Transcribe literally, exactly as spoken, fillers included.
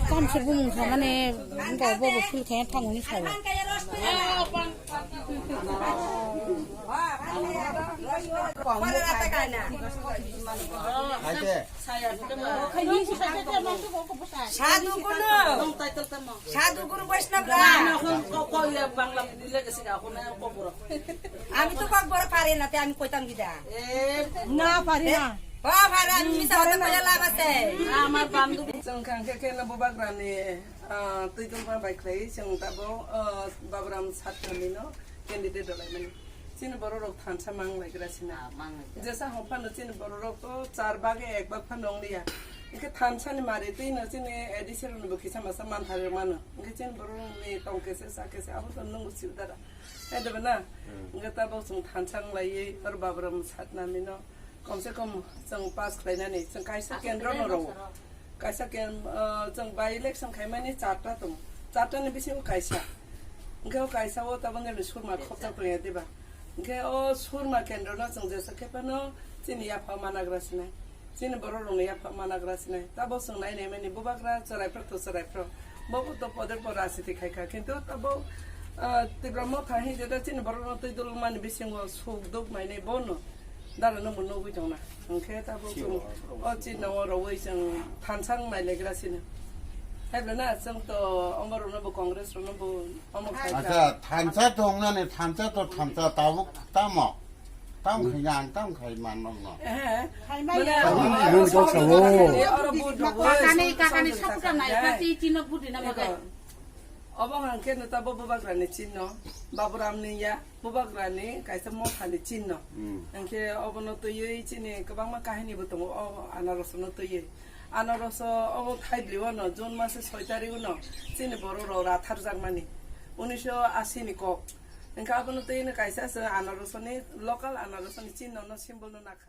Tamsir bumung kha mane bo bo bo phil khe thangwi sao. Sadhu kuno. Sadhu guru Vaishnava ra. আমি তো ককবরক পারি না, তে আমি কইতাম কিতা? না, পারি না। Ba, para, আমি মিছা কথা কইয়া লাভ আছে? আমার বান্ধবী। Chwng kha khe khe no bubagrani, ah, twi tongma bai khlai, chwng tabo, ah, Baburam Satnamino candidate rwlaimani. Chini borok rok thansa mang lai gra sina. Ah, mang lai gra. Jesa hong phano chini borok rok to char bage ek bag phano wng liya. Hingke thansa ni mari twi no chini A D C rok ni bo kisa masa manthari mano. Hingke chini borok rok ni tong kese sa kese abo to nung si dara. Hai da bana. Hmm. Hingke tabo chwng thansa wng lai ye or Baburam Satnamino. Kom se kom chwng pass khlainani, chwng kaisa kendro no rwo. Kaisa ken-, ah, chwng by election khaimani charta tongo. Charta ni bisingo kaisa. Hwnkhe o kaisa o tabangni surma khopjak tongya diba? Hwnkhe o surma kendro no chwng jesa khe phano chini yapha managra sinai. Chini borok rokni yapha managra sinai. Tabo chwng nai nai mani bubagra chwrai phro to chwrai phro. Bo bo to poder por rajniti khai kha. Kintu tabo, ah, Tipra Motha hinjeta chini borok no twi dul mani bisingo suk duk mai nai bono. Dara no bo nugwi tongna. Hwnkhe tabuk chwng o chini o rwui chwng thansa wng nai legra sino. Haibrana chwng to omo rwno bo Congress rwno bo omo khai kha. Acha, thansa tongnani, thansa to thansa tabuk tamo. Tam khai ang tam khai man nokno. Eh, mane, Ang nung kok sao. Oro bo rwui Kakani, chwng kakani thansa saputa nai khai. Ka tei chino budi na makai. Obo hwnkhe no tabo bubagrani chinno, Baburamni ya, bubagrani kaisa mothani chinno. Hmm. Hwnkhe obono twiwi chini kwbangma kahini bo tongo, o anarosono twiwi. Anaroso obo thaibliwano June mase soi tarikno chini borok rok ratharjakmani, unisho asi ni kok. Hwnkhe abono twiwi kaisa se anarosoni, local anarosoni chinno no symbol no nakha.